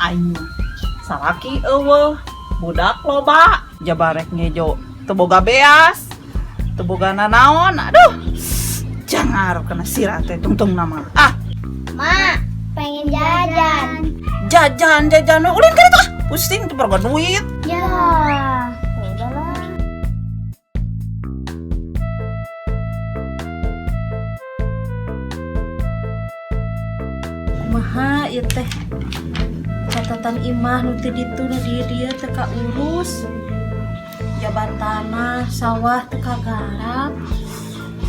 Aing mah salaki euweuh, budak loba, jabarek ngejo teu boga beas, teu boga nanaon. Aduh. Jangar kena sirah teh tungtung nama. Ah, Ma, pengen jajan. Jajan jajan ulin kan itu ah. Pusing tuh boga duit. Ya, udahlah. Kumaha ieu teh? Catatan imah nu ti ditu nu dieu dieu teu kaurus. Jaban tanah, sawah teu kagarap.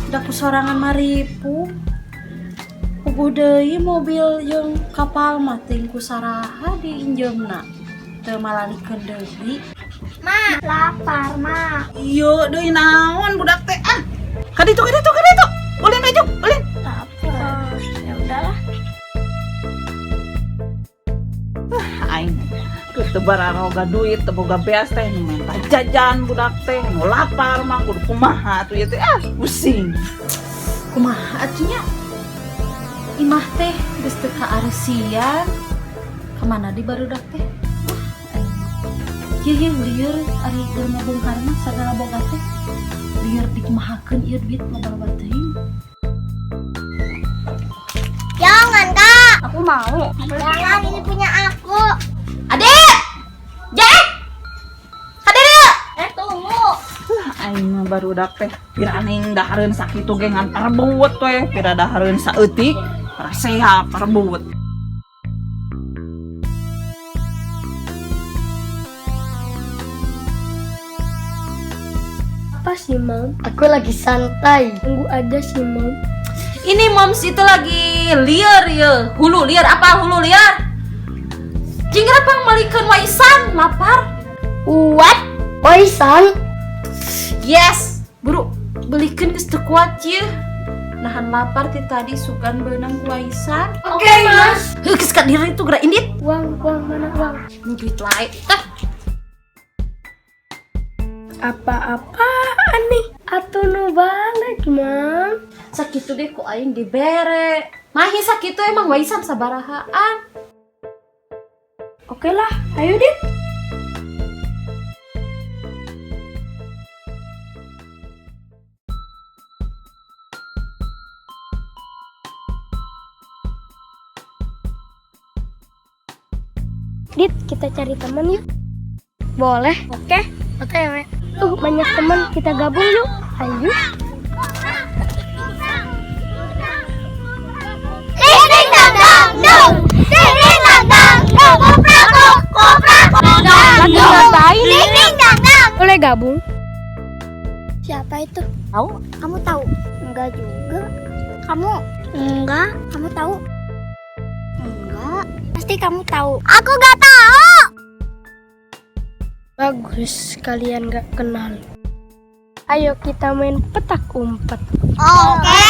Da ku sorangan maripu. Puguh deui mobil jeung kapal mah teuing ku saraha diinjeumna. Teu malalikeun deui. Ma, lapar, Ma. Iya, deui naon budak teh ah. Kaditu kaditu kaditu. Ulin aja, ulin. Lapar. Ya udahlah. Aing keur teu bararoga duit, teu boga beas teh nu menta jajan budak teh, nu lapar mah kudu kumaha atuh ieu teh ah, pusing. Kumaha atuh nya? Imah teh geus teu kaareusian. Kamana di barudak teh? Wah, aing mah. Ieu ye lieur ari keur ngabeunghar mah sagala boga teh. Lieur dikumahakeun ieu duit loba-loba teuing. Jangan, Kak. Aku mau. Jangan, ini punya aku. Adek! Jack! Adek! Eh, tunggu. Aing mah barudak teh piraning dahareun sakitu ge ngan parebut we, pira dahareun saeutik, parasea parebut. Apa sih, Mam? Aku lagi santai. Tunggu aja sih, Mam. Ini Moms itu lagi liar ya. Hulu liar apa hulu liar? Jeung pang malikeun waisan lapar. What? Waisan? Yes, buru belikeun geus teu kuat ye. Nahan lapar ti tadi sugan beunang ku waisan. Oke, Mas. Heuh geus ka diri itu geura indit. Uang, uang, mana uang? Ini duit lain. Tah. Apa-apaan nih? Atuh nu balik, Mam. Sakitu deh ku aing dibere. Mahi sakitu emang waisan sabarahaan. Oke lah, ayo Dit. Dit, kita cari teman yuk. Boleh. Oke. Oke, we. Tuh banyak teman, kita gabung yuk. Ayo. Ding ding dang dang dong. Ding ding dang dang dong. Koprak koprak dang. Lagi ngapain? Ding ding dang dang. Boleh gabung? Siapa itu? Tahu? Kamu tahu? Enggak juga. Kamu? Enggak. Kamu tahu? Enggak. Pasti kamu tahu. Aku gak tahu. Bagus, kalian gak kenal. Ayo kita main petak umpet. Oke.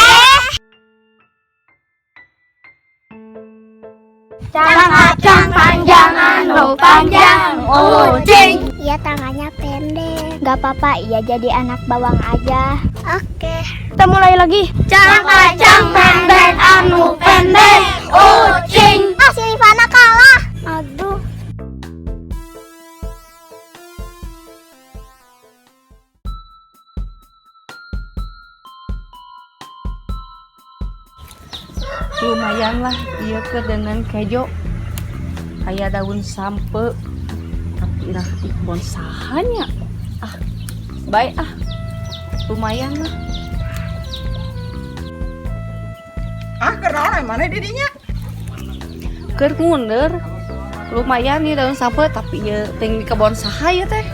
Kacang panjang, anu panjang, ucing. Iya tangannya pendek. Gak apa-apa, iya jadi anak bawang aja. Oke. Kita mulai lagi. Kacang pendek, anu pendek, ucing. Ah, si Ivana kalah. Aduh. Lumayan lah iya ke dengan kejo kayak daun sampe, tapi nah di kebon sahanya ah baik ah lumayan lah. Ah, kenaon mana didinya? Keur ngundur lumayan nih daun sampe, tapi ya ting di kebon saha ya teh.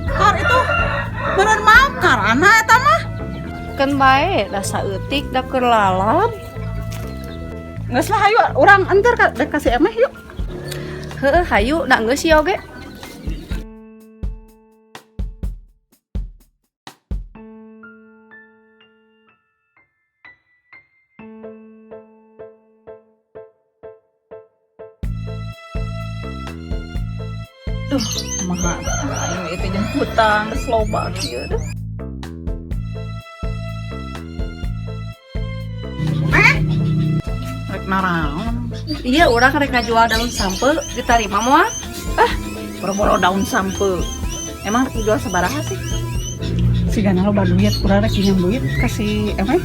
Kar itu bener makar anak eta mah. Kan bae da saeutik da keur lalap. Geus lah hayu urang antar ka dek ka si Emeh yuk. Heueuh hayu da geus ieu oge. Duh, kumaha aing ieu teh jeung hutang geus loba kieu duh. Eh? Rek naraon? Iya, urang rek ngajual daun sampeu, ditarima moal? Ah, boro-boro daun sampeu. Emang rek dijual sabaraha sih? Sigana loba duit, urang rek nginjem duit ka si Emeh.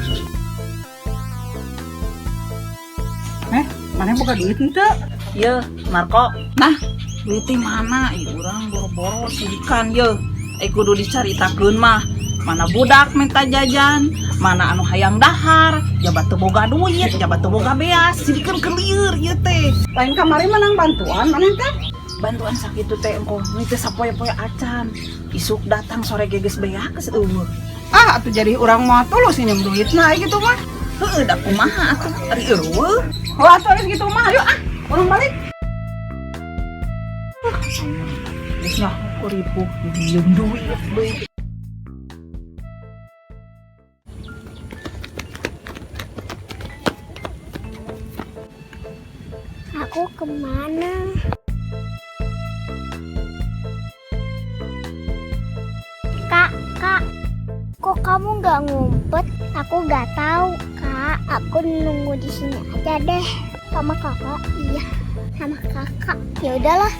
Mana boga duit henteu? Ye, Marco. Nah, duit di mana? Ih, urang boro-boro sidikan ye. Kudu dicaritakeun mah. Mana budak minta jajan, mana anu hayang dahar, jabat teu boga duit, jabat teu boga beas, sidikan kelieur ieu teh. Lain kamari menang bantuan, mana teh? Bantuan sakitu teh engkoh, nu teh sapoe-poe acan. Isuk datang sore ge geus beak geus eueuh. Ah, atuh jadi urang mah tulus nginjem duitna gitu mah. Heueuh, da kumaha atuh ari eueuh. Oh, atuh geus gitu mah, ayo ah, urang balik. Geus nya ripuh nginjem duit deui. Aku kemana? Kak, kak, kok kamu nggak ngumpet? Aku nggak tahu, kak. Aku nunggu di sini aja deh. Sama kakak, iya, sama kakak. Ya udahlah.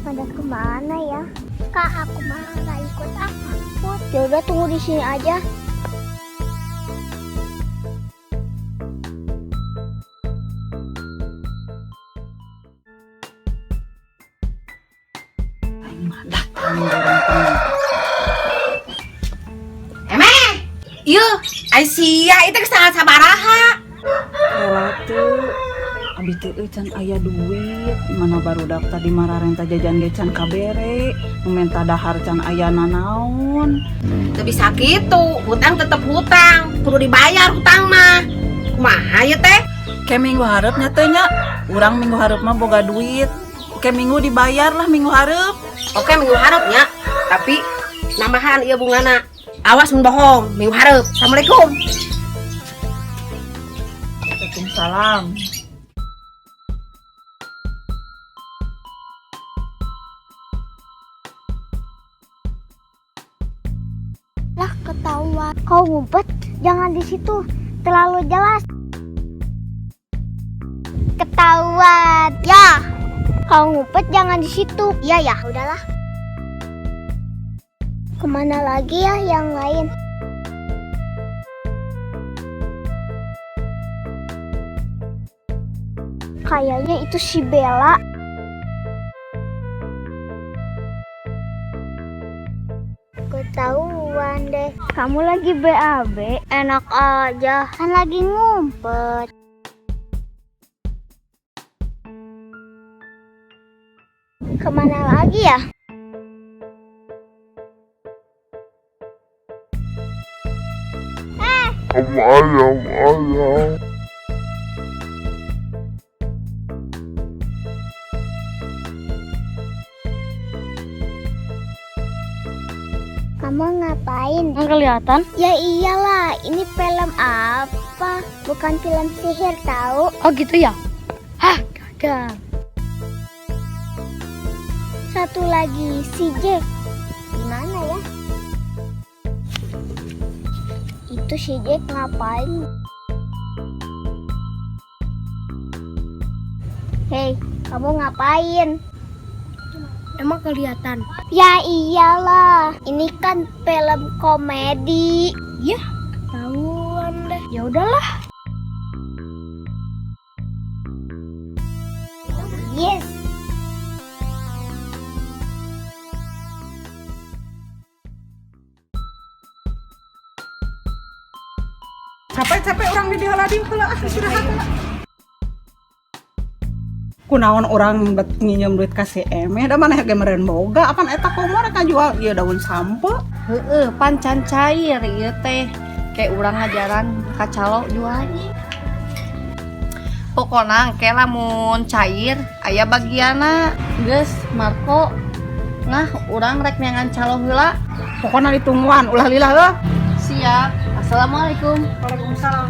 Pada kemana ya? Kak, aku malah nggak ikut ah, takut. Ya udah tunggu di sini aja. Emeh, iya, Aisyah itu kesangan sabaraha. Rela teu, abi teh euy can aya duit, mana barudak tadi mararenta jajan ge can kabere, nu menta dahar can aya nanaon. Teu bisa kitu, hutang tetep hutang, kudu dibayar hutang mah. Kumaha ieu teh? Ke minggu hareup nya teh nya, urang minggu hareup mah boga duit. Ke minggu dibayar lah minggu hareup. Oke minggu hareup nya, tapi nambahan ieu bungana. Awas mun bohong, minggu hareup. Assalamualaikum. Waalaikumsalam. Lah ketahuan. Kau ngumpet, jangan di situ. Terlalu jelas. Ketahuan. Ya. Kau ngumpet jangan di situ. Iya ya, udahlah. Kemana lagi ya yang lain? Kayaknya itu si Bella. Ketahuan deh. Kamu lagi BAB? Enak aja, kan lagi ngumpet. Kemana lagi ya? Ayam. Kamu ngapain? Nggak kelihatan? Ya iyalah, ini film apa? Bukan film sihir tahu. Oh gitu ya? Hah, gagal. Satu lagi si Jack. Gimana ya? Itu si Jack ngapain? Hei, kamu ngapain? Emang kelihatan? Ya iyalah, ini kan film komedi. Ya, ketahuan deh. Ya udahlah. Yes. Capek-capek orang di dieu ladi heula ah istirahat. Kunaon orang bet nginjem duit ka si Emeh da maneh ge meureun boga apan eta komo rek ngajual ieu daun sampeu. Heeh, pan can cair ieu teh. Kayak urang ngajaran ka calo jualnya. Pokona engke lamun cair aya bagianna. Geus Marco. Nah, urang rek neangan calo heula. Pokona ditungguan ulah lila heuh. Siap. Assalamualaikum. Waalaikumsalam.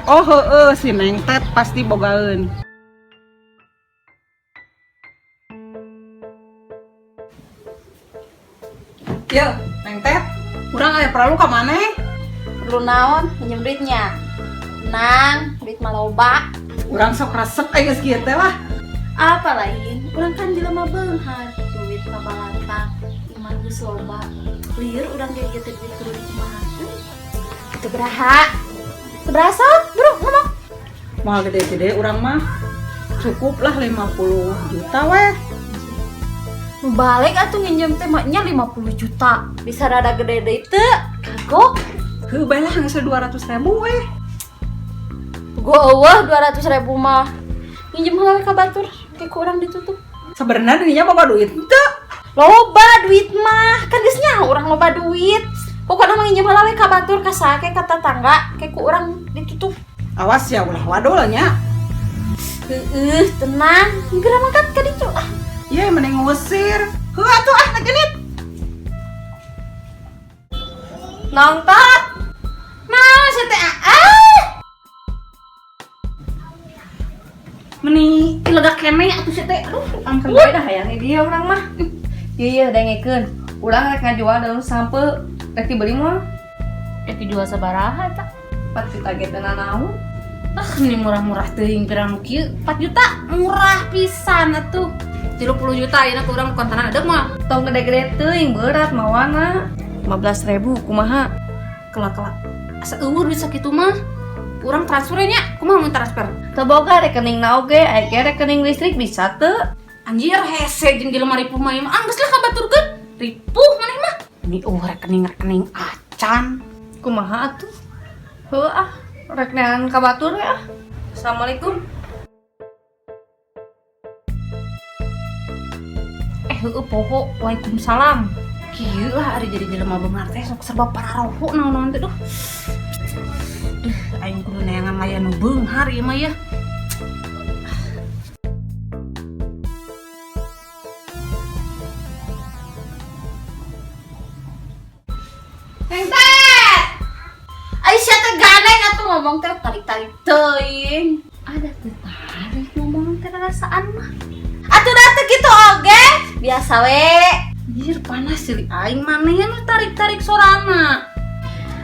Oh heeh, si Neng Tet pasti bogaeun. Ye, Neng Tet, urang aya perlu ka maneh? Perlu naon? Minjem duitnya. Tenang, duit mah loba. Urang sok resep aya geus kieu teh lah. Apa lain? Urang kan jelema beunghar, duit kabalantang, imah geus loba. Lieur urang ge ieu teh duit kudu dikumahakeun. Teu beraha. Teu beraha sok, bro, ngomong. Moal gede-gede urang mah. Cukup lah 50 juta weh. Nu balik atuh nginjem teh maknya 50 juta. Bisa rada gede deui teu? Kagok. Heuh bae lah geus 200 ribu weh. Gua eueuh 200 ribu mah. Nginjem heula ka batur, ke ku urang ditutup. Sebenarnya dirinya boga duit teu? Loba duit mah, kan geus nyaho urang loba duit. Pokokna mah nginjem heula we ka batur ka saha ke ka tatangga, ke ku urang ditutup. Awas ya ulah wadul nya. Heeh, tenang. Geura mangkat ka ditu ah. Ye mending ngusir. Heuh atuh ah genit. Nongtot. Nah, sia teh ah. Meni lega keneh atuh sia teh. Aduh, Angkeun bae dah hayang dia urang mah. Ieu ieu dengekeun. Urang rek ngajual daun sampe, rek dibeli moal? Rek dijual sabaraha eta? 4 juta ge teu nanaon. Ah, ini murah-murah teuing pirang nu kieu. 4 juta murah pisan atuh. 30 juta ayeuna ku urang kontanan adeg mah. Tong gede-gede teuing berat mawana. 15.000 kumaha? Kela-kela. Asa eueuh duit sakitu mah. Urang transfer nya, kumaha mun transfer? Teu boga rekening na oge, aya ge rekening listrik bisa teu? Anjir hese jeung jelema ripuh mah ieu mah. Ah, geus lah kabaturkeun. Ripuh maneh mah. Ini eueuh rekening-rekening acan. Kumaha atuh? Heuh ah, rek neangan ka batur we ah. Assalamualaikum. Heueuh poho, waalaikumsalam. Kieu lah ari jadi jelema beunghar teh sok serba pararoho naon-naon teh duh. Duh, aing kudu neangan layan nu beunghar ieu mah ya. Neng Tet. Aisyah teh gandeng atuh ngomong teh tarik-tarik teuing. Ada teh tarik ngomong teh rasaan mah. Atuh da teh kitu oge. Biasa we. Anjir panas silih aing maneh nu tarik-tarik sorana.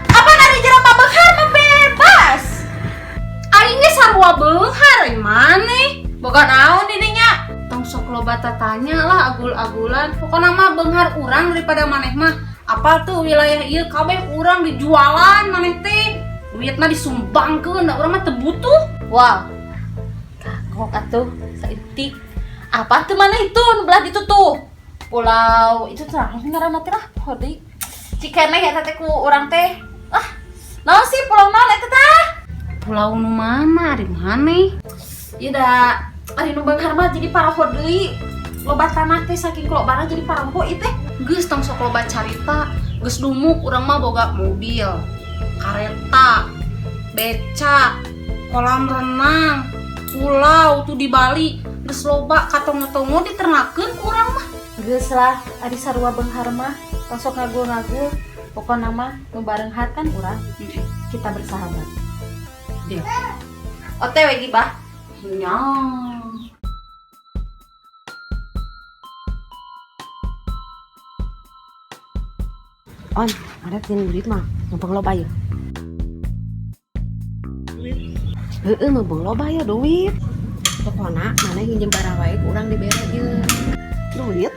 Apa dari jelema beunghar mah bebas. Aing ge sarua beunghar aing maneh. Boga naon didinya? Tong sok loba tatanya lah agul-agulan. Pokona mah beunghar urang daripada maneh mah. Apal tuh wilayah ieu kabeh urang dijualan maneh teh. Duitna disumbangkeun da urang mah teu butuh. Wow. Kagok atuh saeutik. Apa tuh maneh itu nu belah ditu tuh? Pulau itu tuh naon ngaranna teh lah poho deui. Cikeneh eta teh ku urang teh. Ah, naon sih pulau naon eta tah? Pulau nu mana ari maneh? Ieu da ari nu beunghar mah jadi paraho deui. Loba tanah teh saking lobana jadi paraho ieu teh. Geus tong sok loba carita, geus dumuk urang mah boga mobil, kareta, becak, kolam renang, pulau tuh di Bali, geus loba katongo-tongo diternakeun ku urang mah. Geus lah ari sarua beunghar mah tong sok ngagul-ngagul. Pokona mah nu barenghar kan urang. Kita bersahabat. Deal. OTW gibah. Nya. On, ada tin duit mah, mumpung loba ya. Heeh, mumpung loba ya duit. Pokona mana nginjem barang wae ku urang dibere ieu. Duit?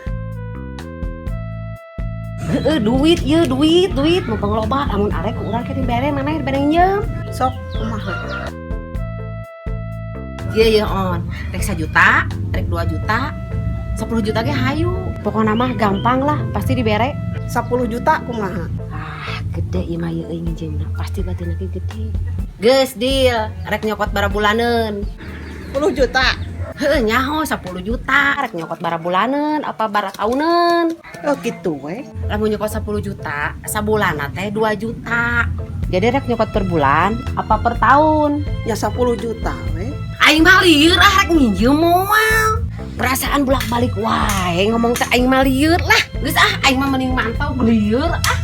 Heeh, duit ieu, duit, duit mumpung loba lamun arek ku urang ke dibere mana dibere nginjem. Sok kumaha? Ieu ieu on, rek 1 juta, rek 2 juta, 10 juta ge hayu. Pokona mah gampang lah, pasti dibere. 10 juta kumaha? Ah, gede ieu mah ieu euy nginjemna, pasti batina ge gede. Geus deal, rek nyokot barabulaneun. 10 juta. Heuh, nyaho 10 juta, rek nyokot barabulaneun apa baratauneun. Oh gitu we. Lamun nyokot 10 juta, sabulanna teh 2 juta. Jadi rek nyokot per bulan apa per tahun? Ya 10 juta we. Aing mah lieur ah rek nginjem moal. Perasaan bolak-balik wae ngomong teh aing mah lieur lah. Geus ah aing mah mending mantau lieur ah.